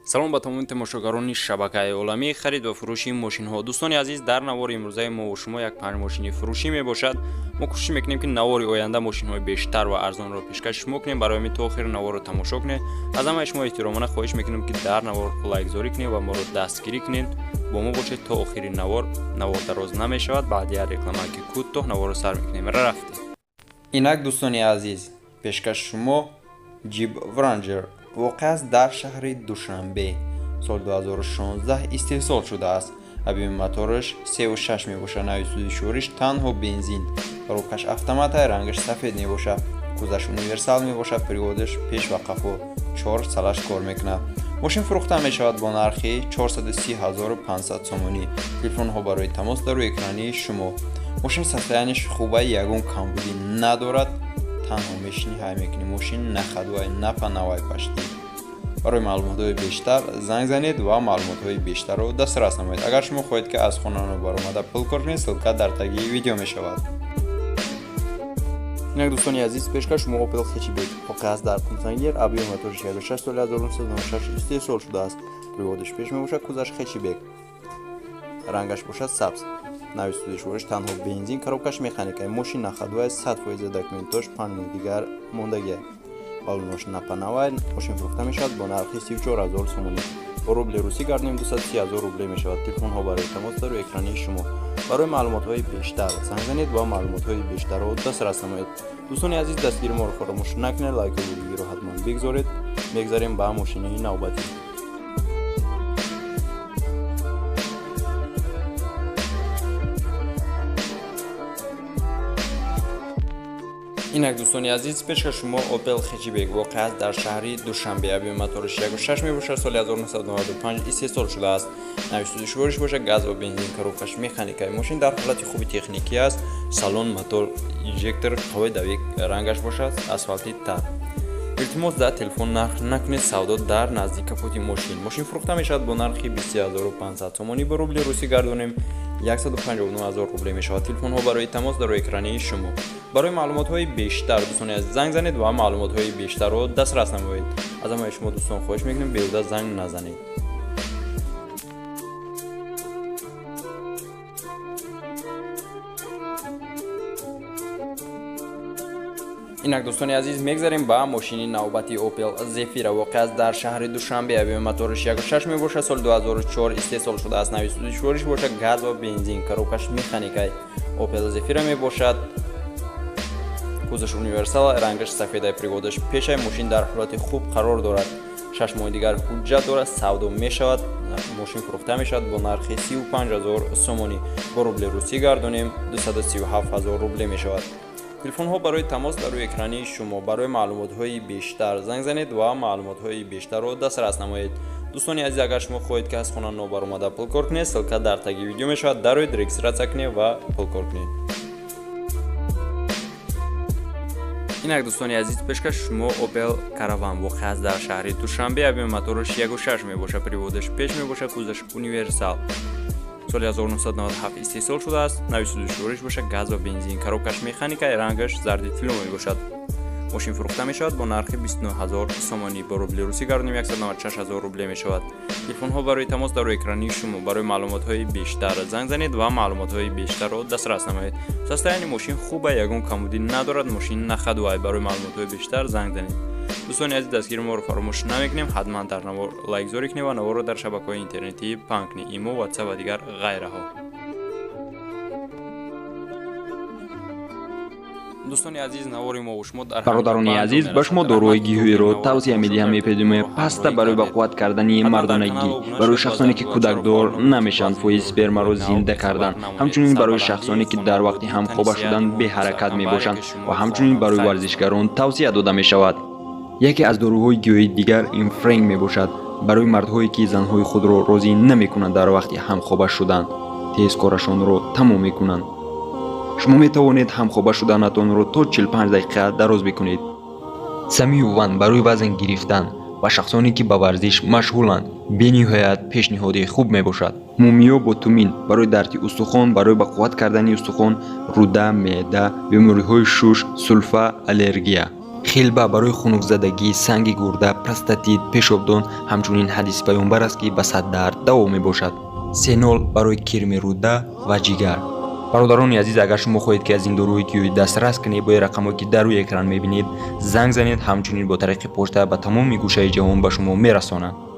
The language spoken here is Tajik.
Салом ба тамоми тамошогарони шабакаи оламӣ харид ва фурӯши мошинҳо. Дӯстони азиз, дар навори имрӯзаи мо ва шумо як панҷ мошини фурӯшӣ мебошад. Мо кӯшиш мекунем, ки навори оянда мошинҳои бештар ва арзонро пешкаши шумо кунем. Барои ҳамин то охири наворро тамошо кунед. Аз ҳамаи шумо эҳтиромона хоҳиш мекунем, ки дар навор лайкзорӣ кунед ва моро дастгирӣ кунед. Бо мо бошед то охири навор. Навор дароз намешавад, баъди ҳар реклама ки кӯтоҳ наворро сар мекунем. Рафтем. Инак, дӯстони азиз, пешкаши шумо Jeep Wrangler воқеъ аст дар шаҳри Душанбе. Соли 2016 истеҳсол шудааст. Объёми мотораш 3,6 мебошад. Нави сӯзишвориш танҳо бензин. Коробкаш автомата, рангаш сафед мебошад. Кузаш универсал мебошад, приводаш пеш ва қафо 4 салаш кор мекунад. Мошин фурӯхта мешавад бо нархи 430 500 сомонӣ. Телефонҳо барои тамос дар рӯи экрани шумо. Мошин состоянияш хуба, ягон камбудӣ надорад. Танҳо мешинӣ, ҳай мекунӣ. Мошин на ходовой, на панавай пашти. Барои маълумотҳои бештар занг занед ва маълумотҳои бештарро дастрас намоед. Агар шумо хоҳед, ки аз хона баромада пул кор кунед, ссылка дар таги видео мешавад. Инак, дӯстони азиз, пешкаш шумо Opel Hatchback воқеъ аст дар Пунцангер, объёми моториш 1,6, соли 1996 истеҳсол шудааст. Приводаш пеш мебошад, кузаш хэтчбек, рангаш бошад сабз. Нави сӯзишвориш танҳо бензин, коробкаш механика. Мошин на ходовая, 100% документош, 5 моҳ дигар мондагия. Балонош напанавай. Мошин фурӯхта мешавад бо нархи 34 000 сомонӣ. Бо рубли русӣ гардонем, 230 000 рубле мешавад. Телефонҳо барои тамос дар рӯи экрани шумо. Барои маълумотҳои бештар занг занед ва маълумотҳои бештарро дастрас намоед. Дӯстони азиз, дастгири моро фаромӯш накунед, лайку видеоро ҳатман бигзоред. Мегзарем ба мошини навбатӣ. Инак, дӯстони азиз, пешка шумо Opel Hatchback воқеъ аст дар шаҳри Душанбе. Объёми моториш 1,6 мебошад, соли 1995 истеҳсол шудааст. Нави сӯзишвориш бошад газ ва бензин, коробкаш механика. Мошин дар ҳолати хуби техникӣ аст. Салон, мотор, инжектор, қувваи давик, рангаш бошад асфалти тар. Илтимос, дар телефон нарх накунед, савдо дар наздик капоти мошин. Мошин фурӯхта мешавад бо нархи 23500 сомонӣ. Бо рубли русӣ гардонем, 159 000 рубле мешавад. Телефонҳо барои тамос дар рӯи экрани шумо. Барои маълумотҳои бештар, дӯстони азиз, занг занед ва маълумотҳои бештарро дастрас намоед. Аз ҳамаи шумо, дӯстон, хоҳиш мекунем, беҳуда занг назанед. Инак, дӯстони азиз, мегзарем ба мошини навбати Opel Zafira воқеъ аст дар шаҳри Душанбе. Объёми моториш 1,6 мебошад, соли 2004 истеҳсол шудааст. Нави сӯзишвориш бошад газ ва бензин, коробкаш механикай. Opel Zafira мебошад, кузаш универсал, рангаш сафедай, приводаш пешай. Мошин дар ҳолати хуб қарор дорад, 6 моҳи дигар ҳуҷҷат дорад, савдо мешавад. Мошин фурӯхта мешавад бо нархи 35 000 сомонӣ. Бо рубли русӣ гардонем, 237 000 рубле мешавад. Телефонҳо барои тамос дар рӯи экрани шумо. Барои маълумотҳои бештар занг занед ва маълумотҳои бештарро дастрас намоед. Дӯстони азиз, агар шумо хоҳед, ки аз хона нобаромада пул кор кунед, ссылка дар таги видео мешавад. Дароед, регистрация кунед ва пул кор кунед. Инак, дӯстони азиз, пешкаш шумо Opel Caravan воқеъ аст дар шаҳри Душанбе. Объёми мотораш 1,6 мебошад, приводаш пеш мебошад, кузаш универсал, соли 1997 истеҳсол шудааст. Нави сӯзишвориш бошад газ ва бензин, коробкаш механика, рангаш зарди тилло мебошад. Мошин фурӯхта мешавад бо нархи 29 000 сомонӣ. Бо рубли русӣ гардонем, 196 000 рубле мешавад. Телефонҳо барои тамос дар рӯи экрани шумо. Барои маълумотҳои бештар занг занед ва маълумотҳои бештарро дастрас намоед. Состояние мошин хуба, ягон камбудӣ надорад, мошин на ходовая. Барои маълумотҳои бештар занг занед. Дӯстони азиз, дастгири моро фаромӯш намекунем. Ҳатман дар навор лайкзорӣ кунед ва наворро дар шабакаҳои интернетӣ паҳн кунед: имо, ватсап ва дигар ғайраҳо. Дӯстони азиз, навори мо шумо дар Бародарони азиз, ба шумо доруҳои гиёҳиро тавсия медиҳам. Эпидемия паста барои ба қувват кардани мардонагӣ, барои шахсоне ки кӯдакдор намешаванд, фоизи спермаро зинда кардан, ҳамчунин барои шахсоне ки дар вақти ҳамхоба шудан беҳаракат мебошанд ва ҳамчунин барои варзишгарон тавсия дода мешавад. Яке аз доруҳои гиёҳии дигар ин френк мебошад, барои мардҳое ки занҳои худро розӣ намекунанд дар вақти ҳамхоба шудан, тез корашонро тамом мекунанд. Шумо метавонед ҳамхоба шуданатонро то 45 дақиқа дароз бикунед. Самиюван барои вазн гирифтан ва шахсоне ки ба варзиш машғуланд, бениҳоят пешниҳоди хуб мебошад. Мумиё бо тумин барои дарди устухон, барои ба қувват кардани устухон, рӯда, меъда, бемориҳои шуш, сулфа, аллергия. Хилба барои хунукзадагӣ, санги гурда, простатит, пешобдон. Ҳамчунин ҳадиси паёмбар аст, ки ба 100 дард даво мебошад. Сенол барои кирми рӯда ва ҷигар. Бародарони азиз, агар шумо хоҳед, ки аз ин доруҳои гиёҳӣ дастрас кунед, бо рақамҳое, ки дар рӯи экран мебинед, занг занед. Ҳамчунин бо тариқи почта ба тамоми гӯшаи ҷаҳон ба шумо мерасонанд.